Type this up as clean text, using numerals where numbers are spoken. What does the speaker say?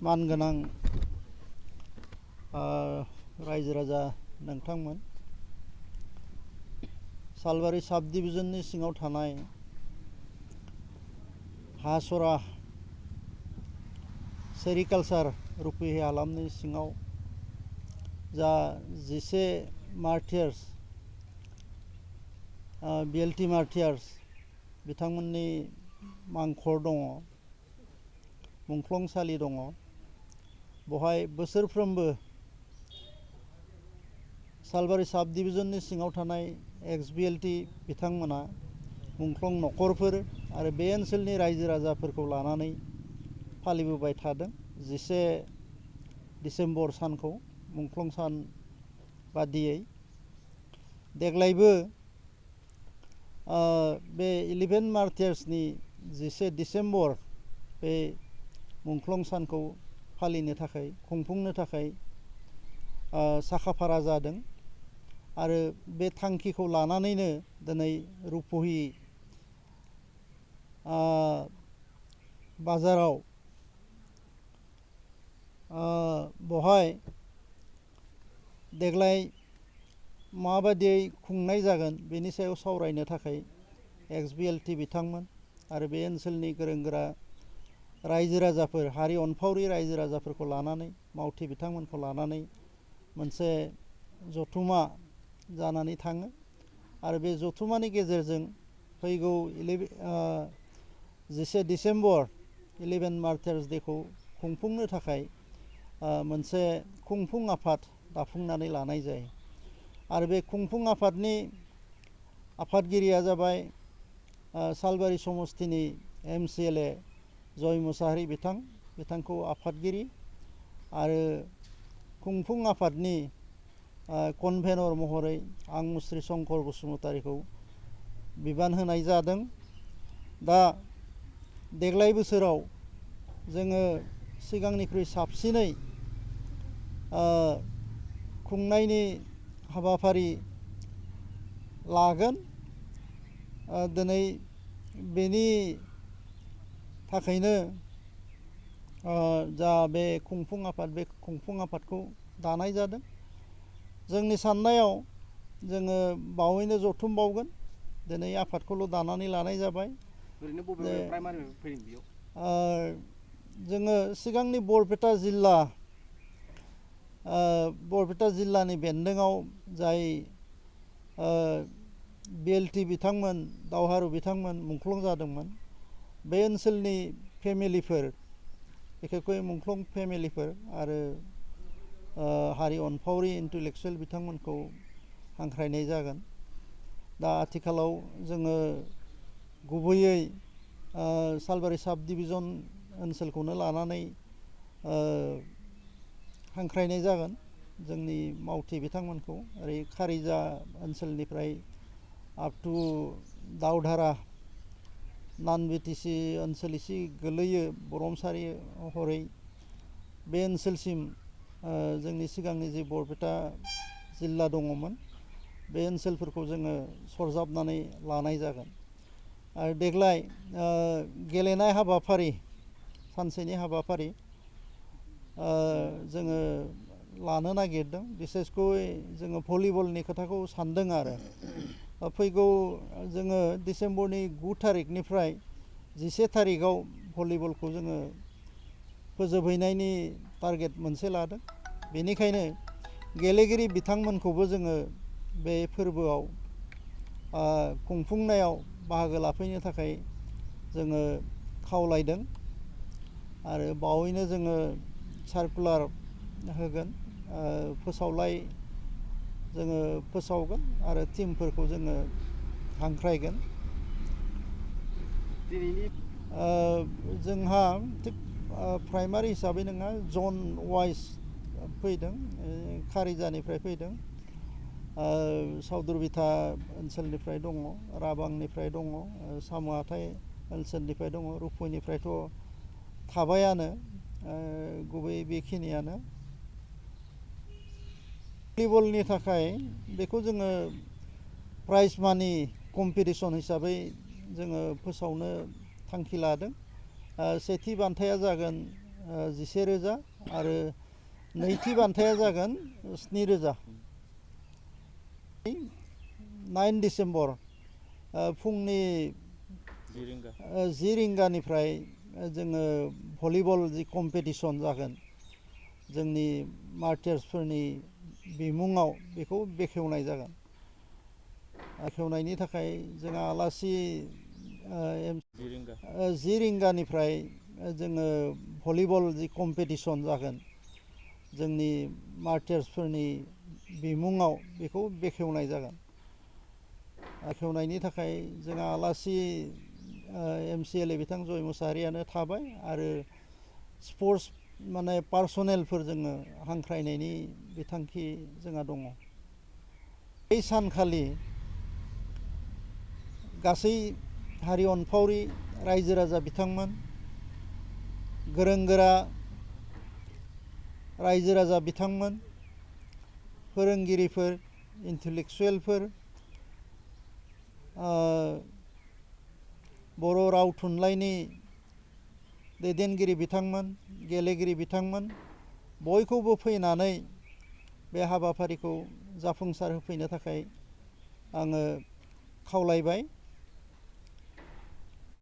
मानगोनां रायजो राजा नोंथांमोन सालबारि साब डिभिजननि सिङाव थानाय हासरा सेरिकालचार रुपहि हालामनि सिङाव जा 11 मार्टियार्स बिएलटि मार्टियार्स बिथांमोननि मांखर दङ मुंख्लंसालि दङ बहाय बोसोरफ्रोमबो सालबारि साब डिभिजननि सिङाव थानाय एक्स बिएलटि बिथांमोना मुंख्लं नखरफोर आरो बे ओनसोलनि रायजो राजाफोरखौ लानानै फालिबोबाय थादों 11 डिसेम्बर सानखौ मुंख्लं सान बादियै देग्लायबो बे 11 मार्टियार्सनि 11 डिसेम्बर बे मुंख्लं सानखौ फालिनो थाखाय खुंफुंनो थाखाय साखाफारा जादों आरो बे थांखिखौ लानानैनो दिनै रुपहि बाजाराव बहाय देग्लाय माबायदियै खुंनाय जागोन बेनि सायाव सावरायनो थाखाय एक्स बिएलटि बिथांमोन आरो बे ओनसोलनि गोरों गोरा रायजो राजाफोर हारि अनफावरि रायजो राजाफोरखौ लानानै मावथि बिथांमोनखौ लानानै मोनसे जथुमा जानानै थाङो आरो बे जथुमानि गेजेरजों फैगौ 11 डिसेम्बर 11 मार्टियार्स डेखौ खुंफुंनो थाखाय मोनसे खुंफुं आफाद दाफुंनानै लानाय जायो आरो बे खुंफुं आफादनि आफादगिरिया जाबाय सालबारि समस्तिनि MCLA जय मुसाहारि बिथांखौ आफादगिरि आरो खुंफुं आफादनि कनभेनर महरै आं मुस्रि शंकर बसुमतारीखौ बिबान होनाय जादों दा देग्लाय बोसोराव जोङो सिगांनिख्रुइ साबसिनै खुंनायनि हाबाफारि लागोन दिनै बेनि थाखायनो जा बे खुंफुं आफाद बे खुंफुं आफादखौ दानाय जादों जोंनि साननायाव जोङो बावैनो जथुम बावगोन दिनै आफादखौल' दानानै लानाय जाबाय ओरैनो बबे प्राइमारि फैदों बेयाव जोङो सिगांनि बरपेटा जिल्लानि बेन्दोङाव जाय बिएलटि बिथांमोन दावहारु बिथांमोन मुंख्लं जादोंमोन बे ओनसोलनि फेमिलिफोर बिखेखै मुंख्लं फेमिलिफोर आरो हारि अनफावरि इन्टेलेक्सुवेल बिथांमोनखौ हांख्रायनाय जागोन दा आथिखालाव जोङो गुबैयै सालबारि साब डिभिजन ओनसोलखौनो लानानै हांख्रायनाय जागोन जोंनि मावथि बिथांमोनखौ ओरै खारिजा ओनसोलनिफ्राय आप टु दावधारा नान बिटिसि ओनसोल एसे गोलैयो बरमसारि हरै बे ओनसोलसिम जोंनि सिगांनि जि बरपेटा जिल्ला दङमोन बे ओनसोलफोरखौ जोङो सरजाबनानै लानाय जागोन आरो देग्लाय गेलेनाय हाबाफारि सानसेनि हाबाफारि जोङो लानो नागिरदों बिसेसकय जोङो भलिबलनि खोथाखौ सानदों आरो फैगौ जोङो डिसेम्बरनि 9 थारिखनिफ्राय 11 थारिखआव भलिबलखौ जोङो फोजोबहैनायनि टारगेट मोनसे लादों बेनिखायनो गेलेगिरि बिथांमोनखौबो जोङो बे फोरबोआव खुंफुंनायाव बाहागो लाफैनो थाखाय जोङो खावलायदों आरो बावैनो जोङो सार्कुलार होगोन फोसावलाय जोङो फोसावगोन आरो टिमफोरखौ जोङो हांख्रायगोन जोंहा थिग प्राइमारि हिसाबै नङा जन वाइज फैदों खारिजानिफ्राय फैदों सावदुरबिथा ओनसोलनिफ्राय दङ राबांनिफ्राय दङ साम' हाथाइ ओनसोलनिफ्राय दङ रुपनिफ्रायथ' थाबायानो गुबै बेखिनियानो भलिबलनि थाखाय बेखौ जोङो प्राइज मानि कम्पिटिसन हिसाबै जोङो फोसावनो थांखि लादों सेथि बान्थाया जागोन 11,000 आरो नैथि बान्थाया जागोन 7,000। 9 डिसेम्बर फुंनि 10 रिंगानिफ्राय जोङो भलिबल जि कम्पिटिसन जागोन जोंनि मार्टियार्सफोरनि बिमुङाव बेखौ बेखेवनाय जागोन। बेखेवनायनि थाखाय जोंहा आलासि 10 रिंगानिफ्राय जोङो भलिबल जि कम्पिटिसन जागोन जोंनि मार्टियार्सफोरनि बिमुङाव बेखौ बेखेवनाय जागोन। बेखेवनायनि थाखाय जोंहा आलासि MCLA बिथां जय मुसाहारियानो थाबाय आरो स्पर्ट्स माने पार्सनेलफोर जोङो हांख्रायनायनि बिथांखि जोंहा दङ। बै सानखालि गासै हारि अनफावरि रायजो राजा बिथांमोन, गोरों गोरा रायजो राजा बिथांमोन, फोरोंगिरिफोर, इन्टेलेक्सुवेलफोर, बर' राव थुनलाइनि दैदेनगिरि बिथांमोन, गेलेगिरि बिथांमोन बयखौबो फैनानै बे हाबाफारिखौ जाफुंसार होफैनो थाखाय आङो खावलायबाय।